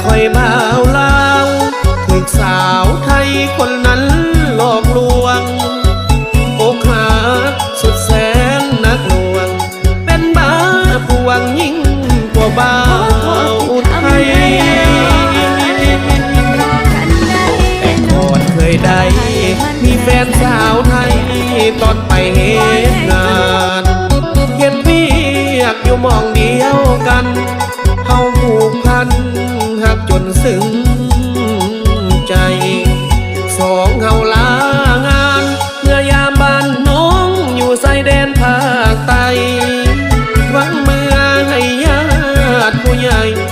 ຂ້ອຍບ່າວລາວ ຖືກສາວໄທຄົນນັ້ນຫຼອກລວງ ອົກຫັກສຸດແສນໜັກໜ່ວງ ເປັນບ້າພວງຍິ່ງກວ່າບ່າວໄທ. ແຕ່ກ່ອນເຄີຍໄດ້ມີແຟນສາວໄທ ຕອນໄປເຮັດງານ ເຮັດວຽກຢູ່ໝ່ອງດຽວກັນ